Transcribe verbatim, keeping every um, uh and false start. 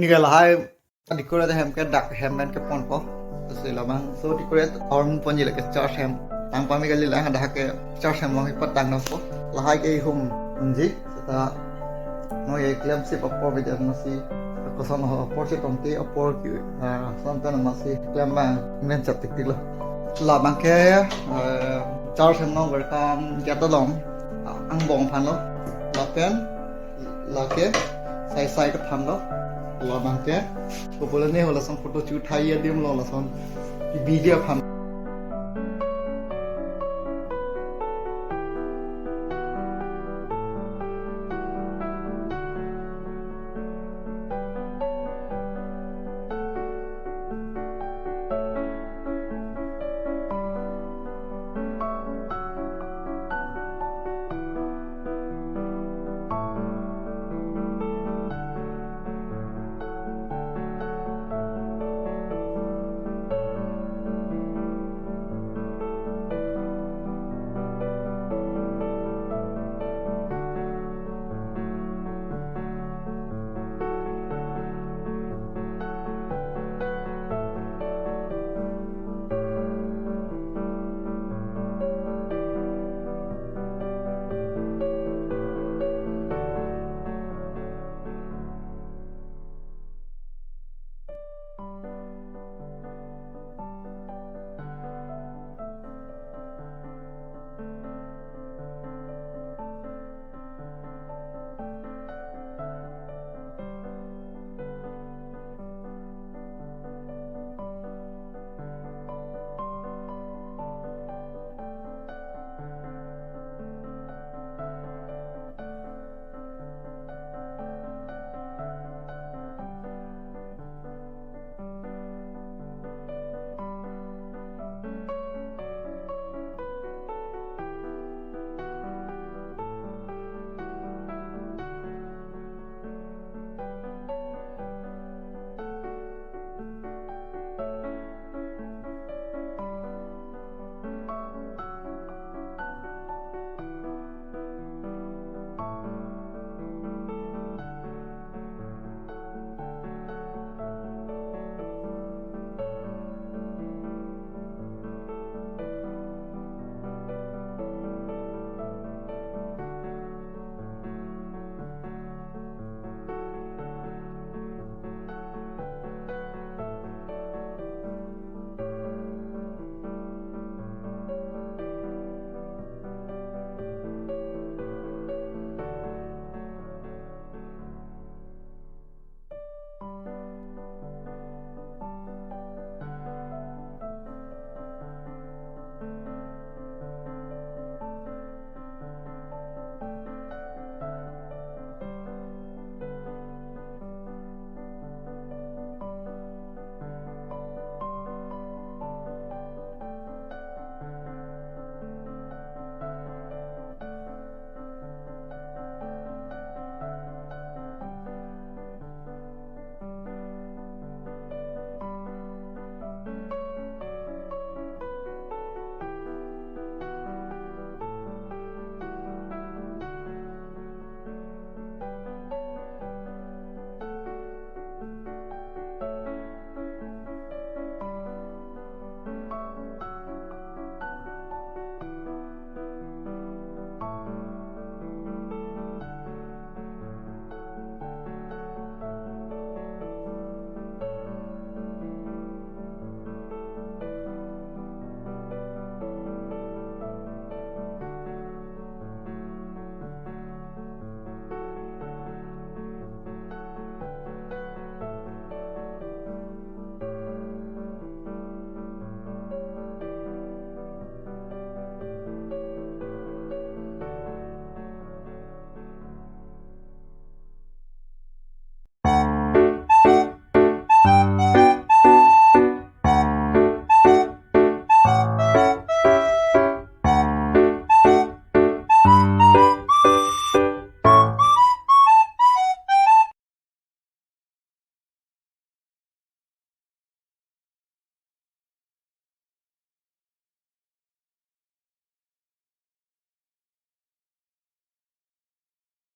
Hingke lahai decorate hem ke dak hem pen keponpo. Lasi labangso decorate aron ponji lake church hem. Tang pame kali, lahai dak ke church hem along ipat tang nangpo. Lahai ke ihum unji. Seta non ye klemsi apor bidya masi koson ho apor si tongte apor ke, ah, son pen masi klem abang men chap tiktiklo. Labang ke, ah, church hem along welcome gate along, ah, angbong aphanlo. Lapen lake sai sai ke aphanlo. Labang ke kopulone ho lason photo chu thai adim lo lason video aphan.